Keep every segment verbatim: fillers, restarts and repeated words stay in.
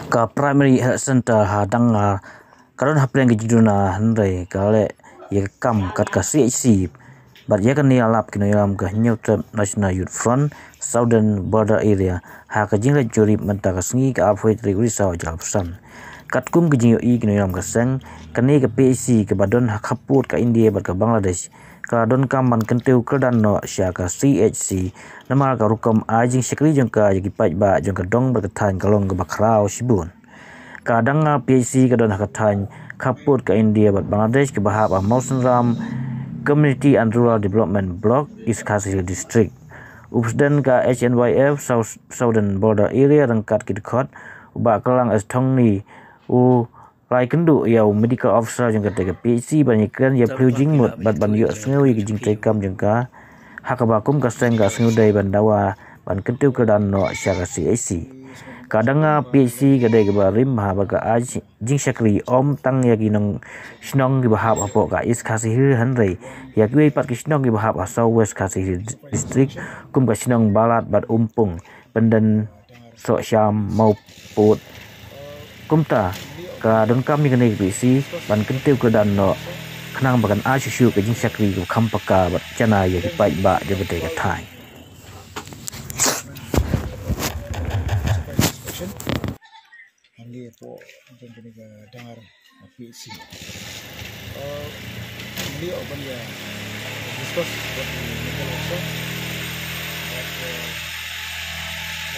Ka Primary Health Centre ha Dangar ka don hapdeng ka jingduna, hynrei ka leh ïa ka kam kat ka C H C. Bad ïa kane la lap ki nongïalam ka Hynñiewtrep National Youth Front, Southern Border Area, ha ka jingleit jurip mynta ka sngi ka arphew tarik u Risaw arhajar arphew san. Katkum ka jingïohi ki nongïalam ka seng, kane ka P H C kaba don ha khappud ka India bad ka Bangladesh, ka donkam ban kyntiew kyrdan noh sha ka C H C, namar ka rukom ai jingshakri jong ka ïa ki paidbah jong ka dong bad ka thaiñ ka long kaba khraw shibun. Ka Dangar P H C ka don ha ka thaiñ khappud ka India bad Bangladesh kaba hap ha Mawsynram Community and Rural Development Block, East Khasi Hills District. U President ka H N Y F South, Southern Border Area ryngkat ki dkhot, u Bah Klang S Thongni, u la ïakynduh ïa u Medical Officer jong katei ka P H C ban ïakren ïa phyllaw jingmut bad ban ïohsngew ïa ki jingtreikam jong ka, ha kaba kum ka seng ka sngewdei ban dawa ban kyntiew kyrdan noh sha ka C H C. Ka Dangar P H C ka dei kaba rim bha bad ka ai jingshakri ym tang ïa ki nongshnong kiba hap hapoh ka East Khasi Hills, hynrei ïa kiwei pat ki shnong kiba hap ha South West Khasi Hills District, kum ka shnong Balat bad Umpung, Pyndensohsham, Mawpud. Kumta ka donkam ïa kane ka P H C ban kyntiew kyrdan noh, khnang ba kan ai shuh shuh ka jingshakri kaba kham paka bad janai ïa ki paidbah jong katei ka thaiñ. Hangne hapoh jong kane ka Dangar P H C. Eh, ngi ïoh ban ïa discuss bad i Medical Officer. Bad, eh,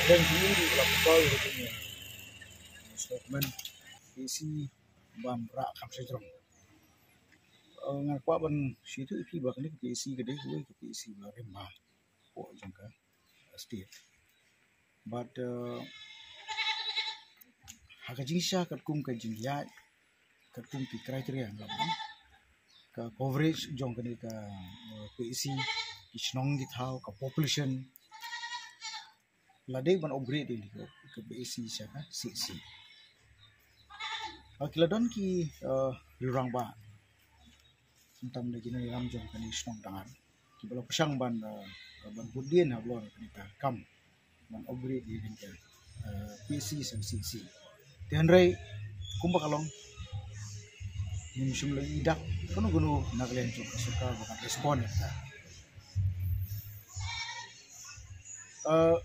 nga ïeng ki ïing ki la pynpaw ïa ka jingïa, eh, statement P H C bam rah kham sha jrong. Eh, nga kwah ban shu ïathuh ïa phi ba kane ka P H C ka dei kawei ka P H C ba rim bha hapoh jong ka state. Bad, eh, ha ka jingshisha katkum ka jingïaid, katkum ki criteria nga la ong, ka coverage jong kane ka, eh, P H C, ki shnong ki thaw, ka population, la dei ban upgrade ïa ka, ka P H C sha ka C H C. Ah, ki la don ki, eh, rangbah, khamtam da ki nongïalam jong kane ka shnong Dangar, kiba la pyrshang ban, eh, ban bud dien halor kane ka kam ban upgrade ïa kane ka, eh, P H C sha C H C. Te hynrei kumba ka long, ngim shym la ïohi dak kano kano na ka liang jong ka sorkar ba kan respond ïa kata. Eh,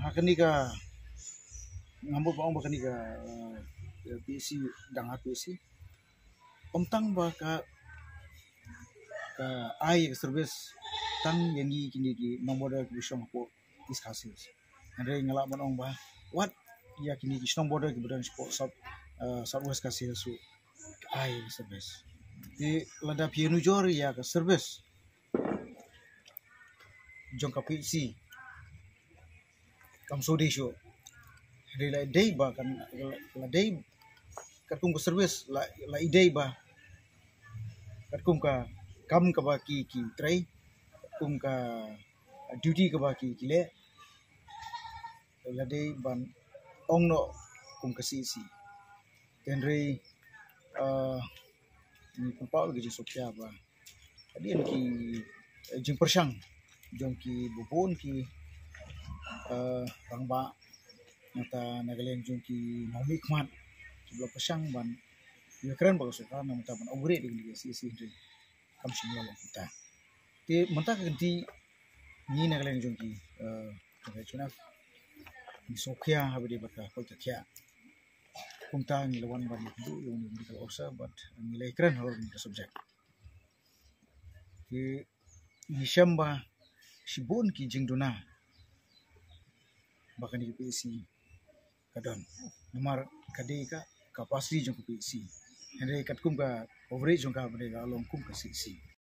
ha kane ka, nga mut ba ong ba kane ka, eh, P H C, Dangar P H C, ym tang ba ka, ka ai ka service tang ïa ngi kine ki nongborder kiba shong hapoh East Khasi Hills. Hynrei nga lah ban ong ba wat ïa kine ki shnong border kiba don shapoh South, eh, South West Khasi Hills ruh ka ai ka service. Te lada phi ïanujor ïa ka service jong ka P H C, kam shu dei shuh. Hynrei la dei ba kan, la, la dei katkum ka service, la, la dei ba katkum ka kam kaba ki, ki trei, katkum ka duty kaba ki, ki leh, la dei ban ong noh kum ka C H C. Hynrei, eh, ngi pynpaw ïa ka jingsngewkhia ba hadien ki, eh, jingpyrshang jong ki bun ki, eh, rangbah, nangta na ka liang jong ki nongmihkhmat, kiba la pyrshang ban ïakren bad ka sorkar namar ban upgrade ïa ka C H C, hynrei kam shym la long kumta. Te mynta ka kynti ngi na ka liang jong ki, eh, jong ka H N F, ngi sngewkhia haba ïadei bad ka koit ka khiah. Kumta ngi la wan ban ïakynduh ïa u Medical Officer bad ngi la ïakren halor kane ka subject. Te ngi shem ba shibun ki jingduna ba kane ka P H C ka don, namar ka dei ka capacity jong ka P H C. Hynrei katkum ka coverage jong ka ba dei ka long kum ka C H C.